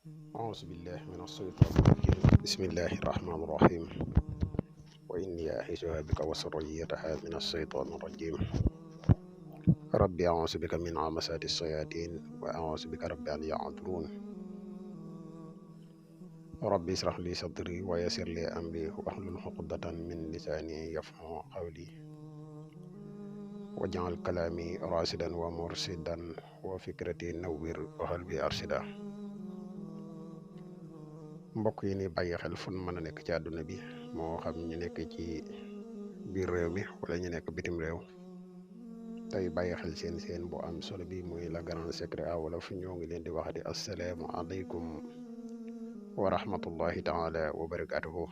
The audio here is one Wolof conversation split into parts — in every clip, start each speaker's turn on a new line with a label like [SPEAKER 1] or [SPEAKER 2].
[SPEAKER 1] أعوذ بالله من الشيطان الرجيم بسم الله الرحمن الرحيم وإني أعيذها بك وذريتها من الشيطان الرجيم ربي أعوذ بك من همزات الشياطين وأعوذ بك رب أن يحضرون ربي اشرح لي صدري ويسر لي أمري واحلل عقدة من لساني يفقهوا قولي واجعل كلامي راشدا ومرشدا وفكرتي نوّر وقلبي أرشدا mbokk yi ni bàyyi xel fu mën a nekk ci àdduna bi moo xam ñu nekk ci biir réew mi wala ñu nekk bitim réew tey bàyyi xel seen bu am solo bi muy la Grand Secret à Wolof ñoo ngi leen di wax di assalaamu aleykum wa rahmatullahi taala wa barakatuhu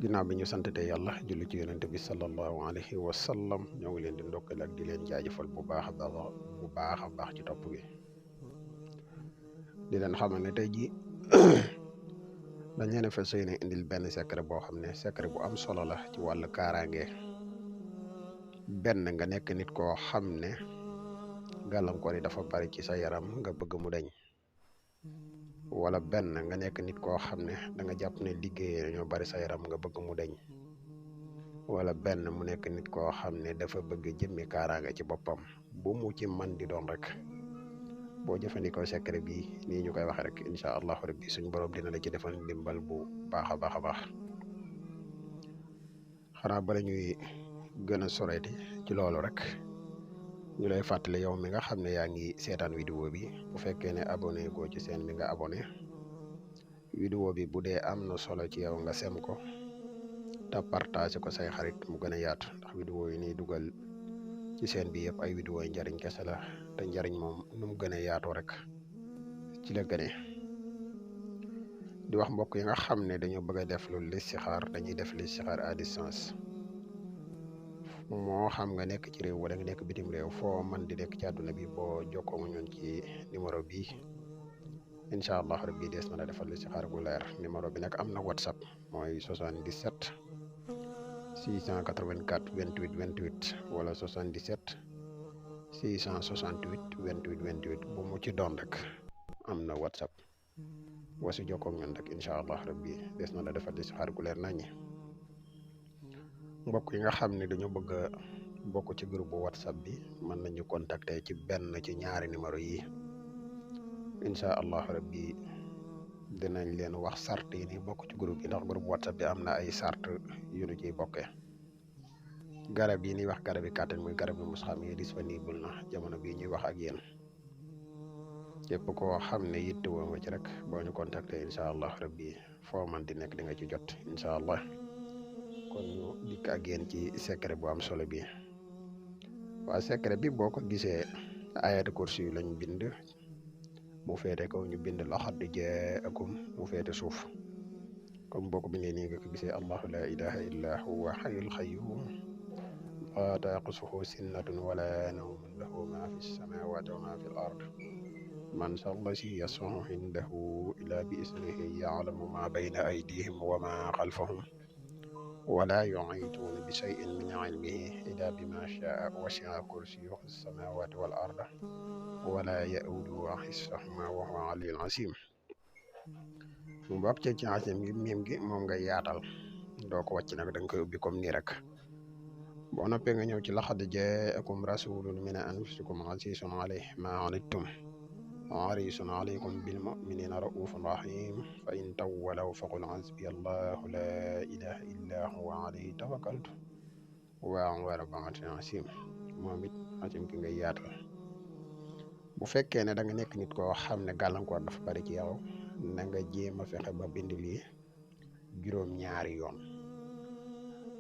[SPEAKER 1] ginnaaw bi ñu santate yàlla julli ci yonente bi sallallahu alayhi wa sallam ñoo ngi leen di ndokkal ak di leen jaajëfal bu baax a baax ci topp gi di leen xamal ne tey jii dañ leen a fas yéene indil benn secret boo xam ne secret bu am solo la ci wàllu kaaraange benn nga nekk nit koo xam ne gàllankoor yi dafa bari ci sa yaram nga bëgg mu deñ wala benn nga nekk nit koo xam ne da nga jàpp ne liggéey dañoo bari sa yaram nga bëgg mu deñ wala benn mu nekk nit koo xam ne dafa bëgg jëmmi kaaraange ci boppam bu mu ci man di doon rek boo jëfandikoo secret bi nii ñu koy waxee rek incha allahu rabbi suñ borom dina la ci defal ndimbal bu baax a baax xanaa bala ñuy gën a soreeti ci loolu rek ñu lay fàttali yow mi nga xam ne yaa ngi seetaan vidéo bi bu fekkee ne abonné goo ci seen bi nga abonné vidéo bi bu dee am na solo ci yow nga sem ko te partage ko say xarit mu gën a yaatu ndax vidéo yi nii dugal ci seen bi yëpp ay vidéo yi njariñ kese la te njariñ moom nu mu gën a yaatoo rek ci la gënee di wax mbokk yi nga xam ne dañoo bëgg a def lu listixaar dañuy def listixaar à distance moo xam nga nekk ci réew wala nga nekk bitim réew foo man di nekk ci àdduna bi boo jokkoo nga ñoon ci numéro bi incha allah rabbi dees na la defal listixaar bu leer numéro bi nag am na whatsapp mooy 77 684 28 28 wala 77 668 28 28 bu mu ci doon rek am na whatsapp wasi jokkoog ñun rek incha allah rabbi des na la defal listixaar gu leer naññi mbokk yi nga xam ne dañoo bëgg a bokk ci groupe whatsapp bi mën nañu contacter ci benn ci ñaari numéro yi incha allah rabbi dinañ leen wax sart yi ni bokk ci groupe bi ndax groupe whatsapp bi am na ay sart yu ñu ciy bokkee garab yi ñuy wax garab yi kàttan muy garab yi mus xam yi disponible na jamono bii ñuy wax ak yéen képp koo xam ne yittewoo nga ci rek boo ñu contacter incha allah rabbi foo man di nekk di nga ci jot incha allah kon ñu dikk ak yéen ci secret bu am solo bi waa secret bi boo ko gisee ayatu kursi yu lañ bind mu féete kaw ñu bind laqad jaakum mu féete suuf comme boo ko bindee nii nga ko gisee allahu la ilaha illa huwa hayyul qayyum laa taaqusuhu sinnatun wala nawmun lahu ma fi samawati wa ma fi l ard man sallasi yasfahu indahu ila bi isnihi ya'lamu ma bayna aydihim wa ma xalfahum wala yuhituuna bi shay'in min ilmihi illa bima shaa wasi'a kursiyuhu samawati wal arda wala ya'uduhu hifzuhuma wa huwa aliyyul azim mu bokk ci azim gi miim gi moom nga yaatal doo ko wàcc nag da nga koy ubbi comme nii rek boo noppee nga ñëw ci laqad jaakum rasulun min anfusikum azizun alayhi ma anittum harisun alaykum bil mu'minina raufun rahim fa in tawwalaw faqul hasbiya allahu la ilaha illa huwa alayhi tawakkaltu wa huwa rabbul arshil azim moom it azim ki ngay yaatal bu fekkee ne da nga nekk nit koo xam ne gàllankoor dafa bari ci yow na nga jéem a fexe ba bind lii juróom-ñaari yoon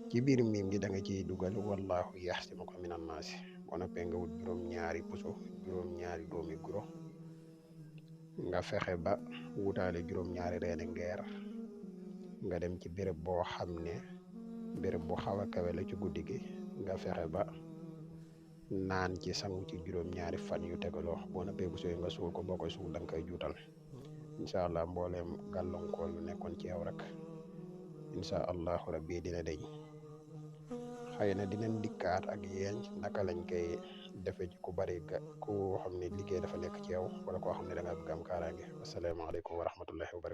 [SPEAKER 1] ci biir miim gi da nga ciy dugal wallahu yaxsimuka minan naasi boo noppee nga wut juróom-ñaari puso juróom-ñaari doomi guro nga fexe ba wutaale juróom-ñaari reeni ngeer nga dem ci béréb boo xam ne béréb bu xaw a kawe la ci guddi gi nga fexe ba naan ci sangu ci juróom-ñaari fan yu tegaloo boo noppee bu sooy nga suul ko boo koy suul da nga koy juutal incha allah mbooleem gàllankoor yu nekkoon ci yow rek incha allahu rabbi dina deñ xëy na dinañ dikkaat ak yéen naka lañ koy defee ci ku bari ku xam ne liggéey dafa nekk ci yow wala koo xam ne da nga bëgg am kaaraange wasalaamaaleykum wa rahmatullahi wa barakatu